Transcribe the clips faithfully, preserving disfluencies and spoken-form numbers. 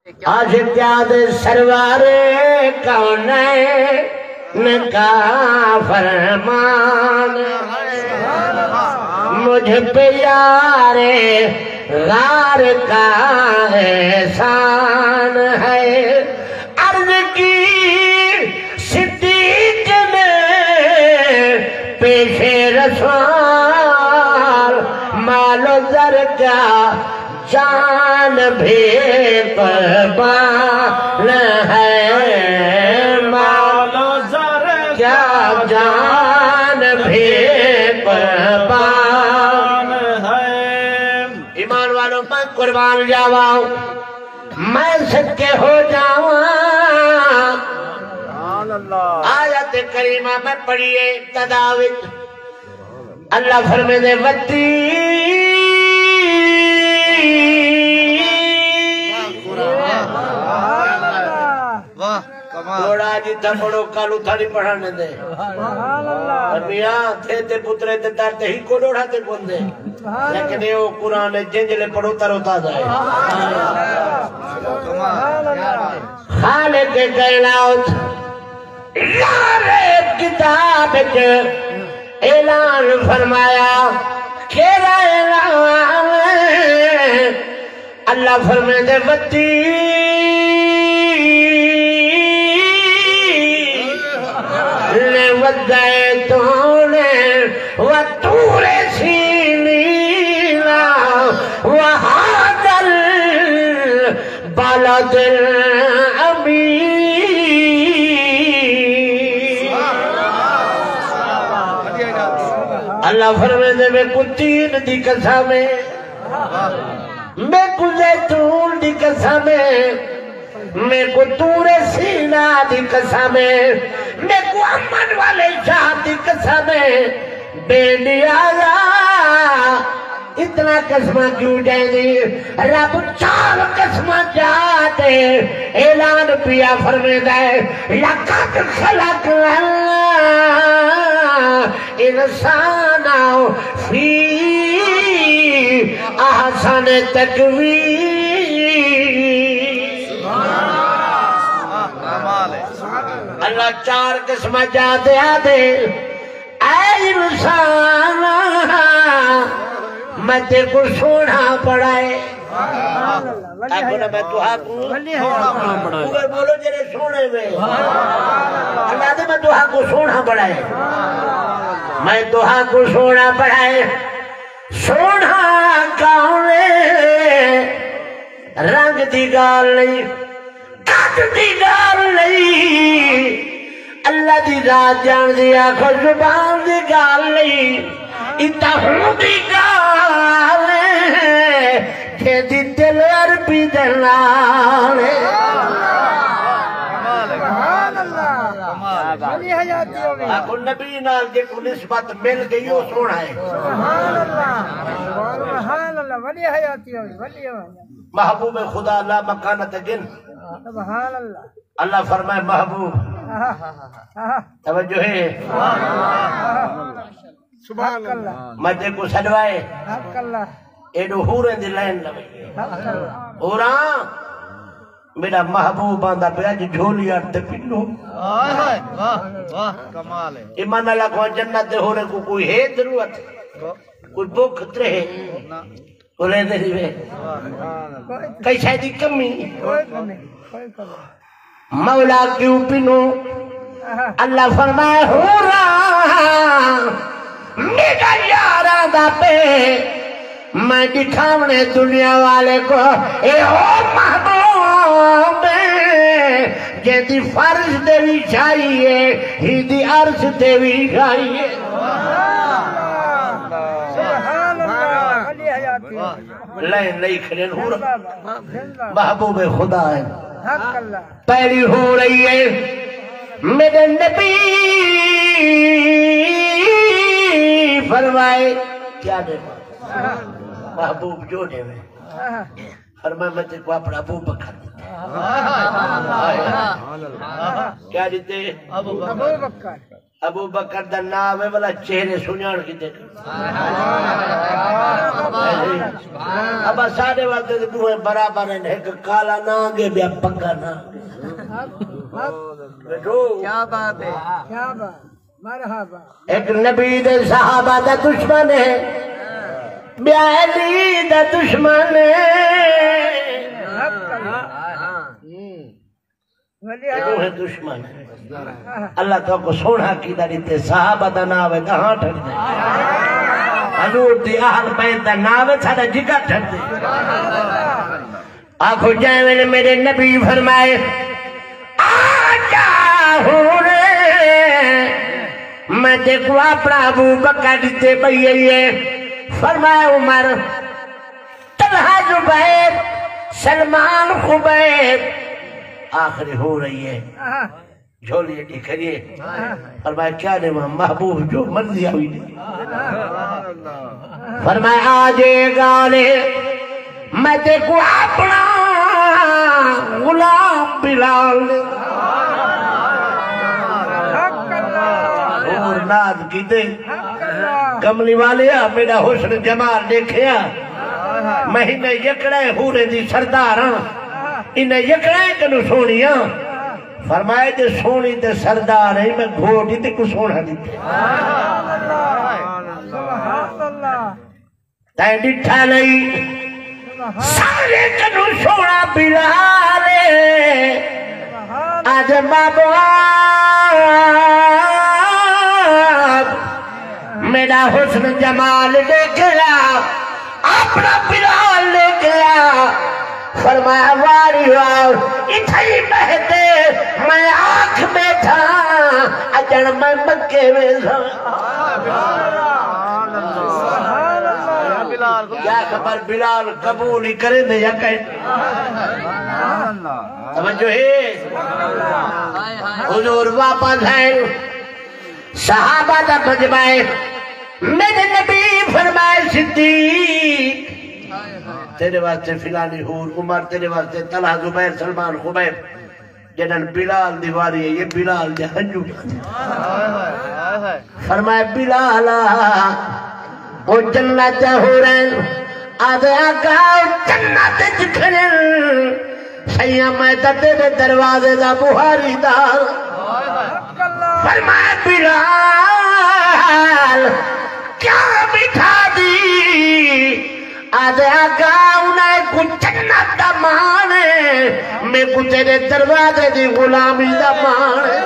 آج کیا دے سرور کونین کا فرمان ہے، مجھ پہ یار غار کا احسان ہے۔ عرض کی صدیق نے پیش رسول، مال و زر کیا جان بھی قربان ہے، مال و زر کیا جان بھی قربان ہے۔ ایمان والو، میں قربان جاواں، میں صدقے ہو جاواں۔ سبحان اللہ۔ آیت کریمہ میں پڑھیے ابتدا وچ، اللہ فرمیندے، وتی واہ، کمال۔ ݙوہڑا جتھاں پڑھو، کل اتھاں نہیں پڑھݨ ݙیندے۔ سبحان اللہ۔ پر میاں، تھے تے پترے تے در تے ہی کو ݙوہڑا تے پوندے۔ لیکن اے او قرآن ہے، جنجلے پڑھو تر و تازہ ہے۔ سبحان اللہ۔ خالق کائنات یار کتاب وچ اعلان فرمایا، کیڑا اعلان؟ اللہ فرمیندے، وتی نے وزیتون و طور سینینا و هذا البلد الامین۔ اللہ فرمیندے، میکوں تین دی قسم ہے، میکوں زیتون دی قسم ہے، میکوں طور سینا دی قسم ہے، میکوں امن والے شہر دی قسم ہے۔ بے نیازا، اتنا قسماں کیوں ݙیندی؟ رب چار قسماں چا تے اعلان پیا فرمیندا ہے، لقد خلقنا الانسان فی احسن تقویم۔ اللہ چار قسماں چا تے آہدے، اے انسان، میں تیکوں سوہݨا بݨائے۔ آکھو نا، میں تہاکوں سوہݨا بݨائے۔ اوہ بولو جیڑھے سوہݨے وے۔ اللہ دے، میں تہاکوں سوہݨا بݨائے۔ میں تہاکوں سوہݨا بݨائے۔ سوہݨا کون ہے؟ رنگ دی ڳالھ نہیں، قد دی ڳالھ نہیں، اللہ دی ذات ڄاݨدی، آکھو زبان دی ڳالھ نہیں، اتحوں دی ڳالھ ہے، جیندی دل عربی دے نال ہے۔ سبحان اللہ۔ ولی حیاتی ہووے۔ آکھو نبی نال جیکوں نسبت مل ڳئی، او سوہݨا ہے۔ سبحان اللہ۔ سبحان اللہ۔ ولی حیاتی ہووے، ولی ہووے۔ محبوب خدا لا مکانہ تے گن۔ سبحان اللہ۔ اللہ فرمائے، محبوب، آہا۔ توجہ ہے؟ سبحان اللہ۔ میں تیکوں سݙوائے۔ حق اللہ۔ ایݙو حوریں دی لائن لوے۔ حق اللہ۔ حوراں، میݙا محبوب آندا پیا، اڄ جھولی اٹھ تے پنو۔ واہ، واہ، واہ، کمال ہے۔ ایمان اللہ کو جنت دے حوریں کوں کوئی ہے ضرورت؟ کوئی بکھ ترے؟ نہ۔ بولے نہیں وے۔ کئی شے دی کمی؟ کوئی کمی، کوئی کمی۔ مولا کیوں پنو؟ اللہ فرمائے، حوراں، میݙا یار آندا پے، میں ݙکھاوݨے دنیا والے کو، اے او محبوب ہے، جیندی فرش دے وی چھائی ہے، ہیندی عرش دے وی چھائی ہے۔ سبحان اللہ۔ لائن لئی کھڑے نور۔ محبوب خدا ہے۔ حق اللہ۔ پہلی ہو رہی ہے، میرے نبی فرمائے، کیا دے؟ محبوب جو دے۔ فرمایا، میں تیرے کو اپنا ابو بکر دیتا۔ کیا دیتے؟ ابو بکر۔ ابو بکر دا ناں وے والا چہرے سنڄاݨ کیتے۔ ابا ساݙے واسطے تے ݙوہیں برابر ہن، ہک کالا ناں گے، ٻیا پکا ناں گے۔ ٻیٹھو۔ کیا بات ہے۔ کیا بات۔ مرحبا۔ ہک نبی دے صحابہ دا دشمن ہے، ٻیا علی دا دشمن ہے۔ ولی اے ݙوہیں دشمن ہیں۔ اللہ تہاکوں سوہݨا عقیدہ ݙتے، صحابہ دا ناں وے ڳاہاں ٹھردے۔ حضور دی اہل بیت دا ناں وے ساݙا جگر ٹھردے۔ آکھو جیویں میݙے نبی فرمائے، آ جا ہݨ، میں تیکوں اپݨا ابو بکر ݙتے پئی ہے۔ فرمایا عمر، طلحہ زبیر، سلمان خبیب، آخری ہو رہی ہے، جھولی اچ کریے۔ فرمایا کیا ݙیواں محبوب، جو مرضی آوی ݙے۔ فرمایا آ جے ڳالھ، میں تیکوں اپݨا غلام بلال ݙے۔ حق اللہ۔ حور ناز کیتے۔ حق اللہ۔ کملی والیا، میݙا حسن جمال ݙیکھیا۔ میں انہیں یکڑے حوریں دی سردار ہاں۔ انہیں یکڑے کنوں سوہݨی ہاں۔ فرمایا جے سوہݨی تے سردار ہیں، میں گھوٹ ہی تیکوں سوہݨا ݙتے۔ سبحان اللہ۔ تیں ݙٹھا نئیں، سارے کنوں سوہݨا بلال ہے۔ آدھے ماں باپ، میݙا حسن جمال ݙیکھیا، اپݨا بلال ݙیکھیا۔ فرمایا، واہ ری واہ، اتھئی ٻہہ تے میں آکھ ٻیٹھا، اڄݨ میں مکے ویساں۔ سبحان اللہ۔ کیا خبر بلال قبول ہی کریندے یا کہیں؟ توجہ ہے؟ حضور واپس آئے، صحابہ دا مجمع ہے۔ میݙے نبی فرمائے، صدیق، تیݙے واسطے فلانی حور، عمر، تیݙے واسطے طلحہ، زبیر، سلمان، خبیب۔ جݙݨ بلال دی واری آئی ہے، بلال دے ہنجو۔ فرمایا، بلال، او جنت دے حوریں۔ آدھے، آقا، او جنت اچ کھڑن۔ سئیاں، میں تاں تیݙے دروازے دا ٻوہاری دار۔ فرمایا، بلال، کیا ٻیٹھا دی؟ آدھے، آقا، انہیں کوں جنت دا مان ہے، میکوں تیݙے دروازے دی غلامی دا مان ہے۔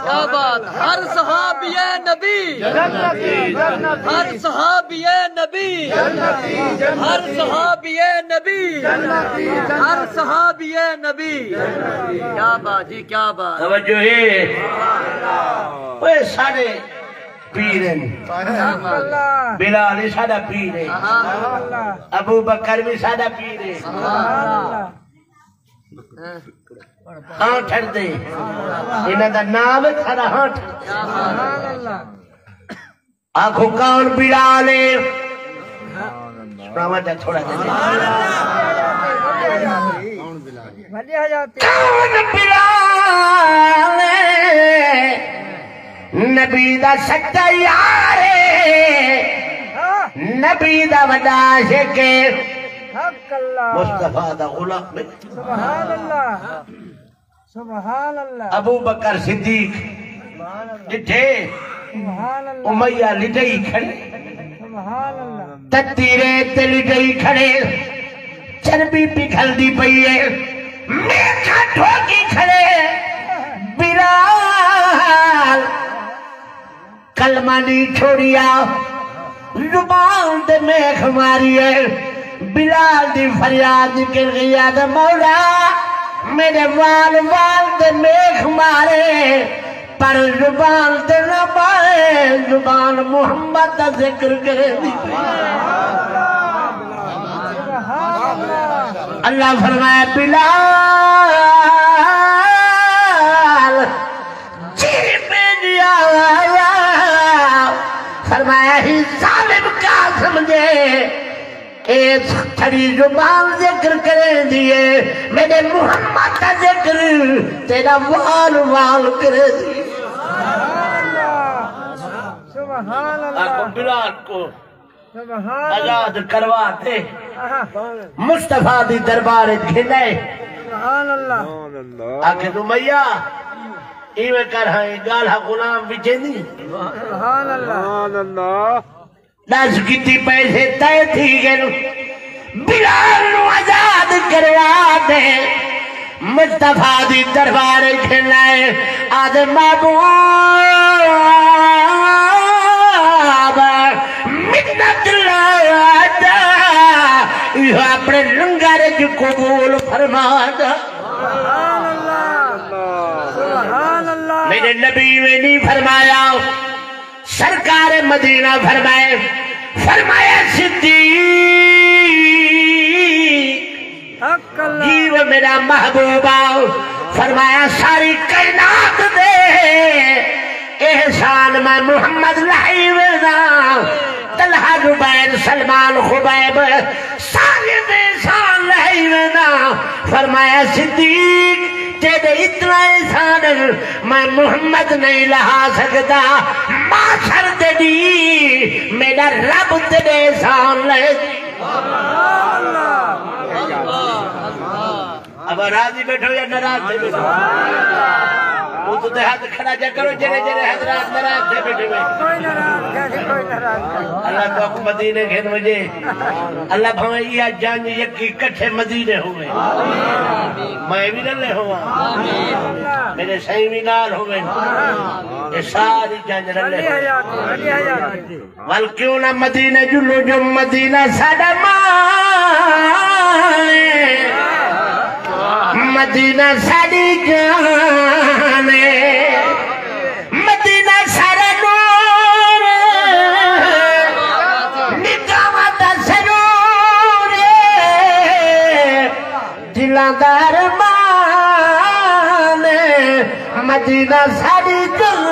کیا بات، ہر صحابی نبی، ہر صحابی نبی، ہر صحابی نبی، ہر صحابی نبی۔ کیا بات جی، کیا بات۔ توجہ ہے۔ اوئے سارے پیر ہن۔ سبحان اللہ۔ بلال ہی ساݙا پیر ہے۔ سبحان اللہ۔ ابو بکر بھی ساݙا پیر ہے۔ سبحان اللہ۔ ہاں ٹھردے۔ انہاں دا ناں وے ساݙا ہاں ٹھردے۔ سبحان اللہ۔ آکھو کون بلال ہے؟ سݨاواں چا تھوڑا جیہا۔ وݙے حیاتی۔ کون بلال ہے؟ نبی دا سچا یار ہے، نبی دا وݙا عاشق ہے، حق اللہ۔ مصطفیٰ دا غلام ہے۔ سبحان اللہ، سبحان اللہ۔ ابو بکر صدیق ݙٹھے، سبحان اللہ۔ امیہ لٹئی کھڑے۔ سبحان اللہ۔ تتی ریت تے لٹئی کھڑے، چربی پگھلدی پئی ہے، میکھاں ٹھوکی کھڑے۔ بلال کلمہ نہیں چھوڑیا، زبان تے میکھ ماری ہے۔ بلال دی فریاد نکل ڳئی ہے، آدھے، مولا، میݙے وال وال تے میکھ مارے، پر زبان تے نہ مارے، زبان محمد دا ذکر کرے۔ اللہ فرمایا، بلال، چیر پیندا آیا۔ فرمایا، ہی ظالم کیا سمجھے، اے چھڑی زبان ذکر کریندی ہے، میݙے محمد دا ذکر تیݙا وال وال کریسی۔ سبحان اللہ۔ آکھو بلال کوں سبحان اللہ۔ آزاد کروا تے آہا۔ مصطفیٰ دی دربار اچ گھن آئے۔ سبحان اللہ۔ آکھے سمیہ، ایویں کر، ہاں اے ڳالھا غلام وچیندی۔ سبحان اللہ۔ سبحان اللہ۔ ݙس کیتی پیسے طے تھی ڳن، بلال نوں آزاد کروا ݙے۔ مصطفیٰ دی دربار اچ گھن آئے، آہدے محبوب، منت لا جا، ایہو اپݨے لنگر اچ قبول فرما جا۔ سبحان اللہ، سبحان اللہ۔ میݙے نبی نے نہیں فرمایا، سرکار مدینہ فرمائے، فرمایا صدیق، حق اللہ۔ جی وہ میرا محبوبہ، فرمایا ساری کائنات دے احسان میں محمد لہائی وینداں، طلحہ زبیر سلمان خبیب سارے دے احسان لہائی وینداں۔ فرمایا صدیق، تیݙے اتنا احسان میں محمد نہیں لہا سڳدا، محشر دے ݙینہہ میݙا رب تیݙے احسان لہے۔ ابا راضی ٻیٹھو یا ناراض تھئے ٻیٹھو؟ اتوں تے ہتھ کھڑا جا کرو جیڑھے جیڑھے حضرات ناراض تھئے ٻیٹھے ہوئے۔ کوئی ناراض کائنی، کوئی ناراض کائنی۔ اللہ تہاکوں مدینے گھن ونڄے۔ اللہ بھاویں ایہا جنج یکی کٹھے مدینے ہووے۔ میں وی رلے ہوواں۔ میݙے سئیں وی نال ہوون۔ اے ساری جنج رلے ہوون۔ ول کیوں نہ مدینے جلوں جو مدینہ ساݙا ماں ہے، مدینہ ساݙی جان ہے، مدینہ سارا نور ہے، نگاہاں دا سرور ہے، دلاں دا ارمان ہے، مدینہ ساݙی جان۔